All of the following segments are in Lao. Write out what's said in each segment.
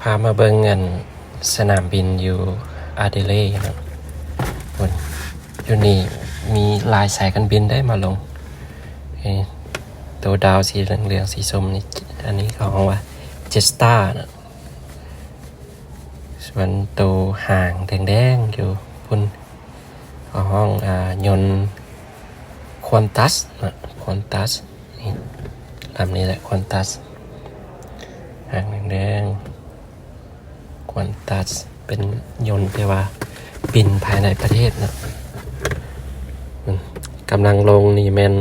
ພາມາເບິ່ງອັນສະໜາມບິນຢູ່ອາເດເລເນາະ. ພຸ້ນ ຢູ່ນີ້ມີຫຼາຍສາຍການບິນໄດ້ມາລົງ. ເອີ ໂຕດາວສີເຫຼືອງໆ ສີສົ້ມນີ້ ອັນນີ້ເຂົາຮ້ອງວ່າເຈສຕາເນາະ. ສ່ວນໂຕຫາງແດງໆ ຢູ່ພຸ້ນ ເຂົາຮ້ອງ ອາ ຍົນຄວອນຕັສເນາະ ຄວອນຕັສ. ນີ້ ລຳນີ້ແຫຼະ ຄວອນຕັສ ຫາງແດງໆ ຄວອນຕັສ ເປັນຍົນທີ່ວ່າບິນພາຍໃນປະເທດເນາະ. ອືມ ກຳລັງລົງນີ້ແມ່ນ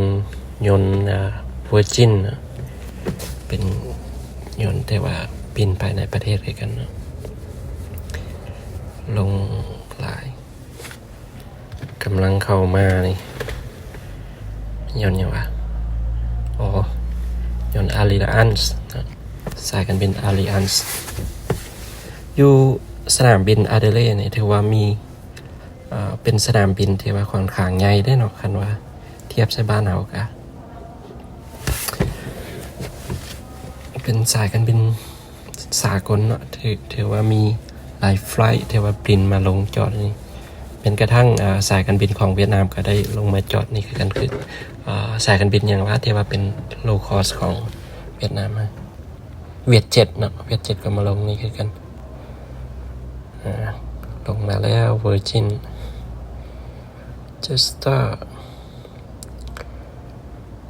ຍົນ ອາ ເວີຈິນເນາະ ເປັນຍົນທີ່ວ່າບິນພາຍໃນປະເທດຄືກັນເນາະ. ລົງຫຼາຍ ກຳລັງເຂົ້າມານີ້ ຍົນຫຍັງວະ? ອໍ ຍົນອາລີອັນສ໌ເນາະ ສາຍການບິນອາລີອັນສ໌. ຢູ່ສະໜາມບິນອາເດເລນີ້ ຖືວ່າມີ ເອີ ເປັນສະໜາມບິນທີ່ວ່າຂ້ອນຂ້າງໃຫຍ່ເດ້ເນາະ. ຄັນວ່າທຽບໃສ່ບ້ານເຮົາກະເປັນສາຍການບິນ ສາກົນເນາະ ຖື ຖືວ່າມີຫຼາຍໄຟລ໌ທີ່ວ່າບິນມາລົງຈອດນີ້. ແມ່ນກະທັ່ງ ອາ ສາຍການບິນຂອງຫວຽດນາມກະໄດ້ລົງມາຈອດນີ້ຄືກັນ. ຄື ອາ ສາຍການບິນຫຍັງວະ ທີ່ວ່າເປັນໂລຄອສຂອງຫວຽດນາມ ຫວຽດເຈັດເນາະ ຫວຽດເຈັດກະມາລົງນີ້ຄືກັນ. ອາ ລົງມາແລ້ວ ເວີຈິນ ເຈສຕາ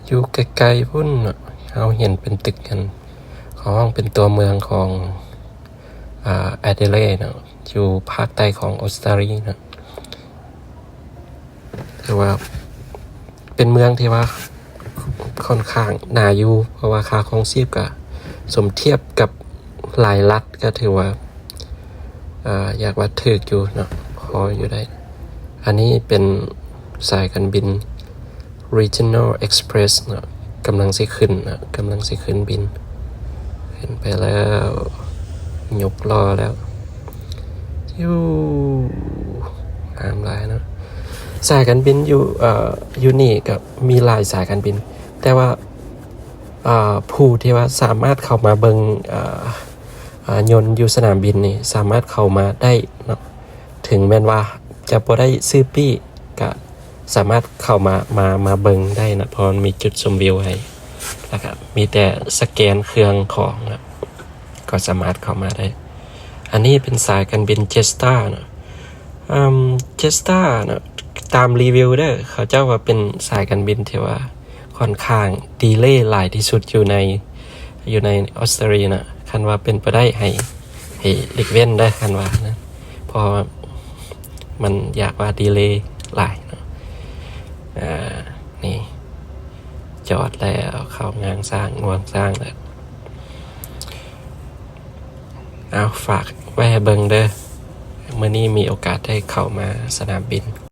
ຢູ່ໄກໆ ພຸ້ນເນາະ ເຮົາເຫັນເປັນຕຶກຫັ້ນ ເຂົາຮ້ອງເປັນຕົວເມືອງຂອງ ອາ ແອດເດເລເນາະ ຢູ່ພາກໃຕ້ຂອງອົດສະຕາລີເນາະ. ຖືວ່າເປັນເມືອງທີ່ວ່າຂ້ອນຂ້າງໜ້າຢູ່ ເພາະວ່າຄ່າຄອງຊີບກະສົມທຽບກັບ ຫຼາຍລັດກະຖືວ່າ ອາ ຢາກວ່າຖືກຢູ່ເນາະ ພໍຢູ່ໄດ້. ອັນນີ້ເປັນສາຍການບິນ Regional Express ເນາະ ກຳລັງຊິຂຶ້ນເນາະ ກຳລັງຊິຂຶ້ນບິນ ຂຶ້ນໄປແລ້ວ ຍົກລໍ້ແລ້ວ ຢູ່ ງາມຫຼາຍເນາະ. ສາຍການບິນຢູ່ ເອີ ຢູ່ນີ້ກະມີຫຼາຍສາຍການບິນ ແຕ່ວ່າ ອາ ຜູ້ທີ່ວ່າສາມາດເຂົ້າມາເບິ່ງ ອາ ອາ ຍົນຢູ່ສະໜາມບິນນີ້ ສາມາດເຂົ້າມາໄດ້ເນາະ. ເຖິງແມ່ນວ່າຈະບໍ່ໄດ້ຊື້ປີ້ ກະສາມາດເຂົ້າມາ ມາ ມາເບິ່ງໄດ້ນະ ເພາະມັນມີຈຸດຊົມວິວໃຫ້ ແລ້ວກະມີແຕ່ສະແກນເຄື່ອງຂອງນະ ກໍສາມາດເຂົ້າມາໄດ້. ອັນນີ້ເປັນສາຍການບິນເຈສຕາເນາະ. ເອີ ເຈສຕາເນາະ ຕາມຣີວິວເດີ ເຂົາເຈົ້າວ່າເປັນສາຍການບິນທີ່ວ່າຂ້ອນຂ້າງດີເລຫຼາຍທີ່ສຸດຢູ່ໃນ ຢູ່ໃນອົດສະຕາລີເນາະ. ຄັນວ່າເປັນໄປໄດ້ໃຫ້ ໃຫ້ຫຼີກເວັ້ນໄດ້ ຄັນວ່ານະ ເພາະວ່າມັນຢາກວ່າດີເລຫຼາຍເນາະ. ອາ ນີ້ ຈອດແລ້ວ ເຂົ້າງາງຊ້າງ ງວງຊ້າງແລ້ວ. ເອົາ ຝາກໄວ້ໃຫ້ເບິ່ງເດີ ມື້ນີ້ມີໂອກາດໄດ້ເຂົ້າມາສະໜາມບິນ.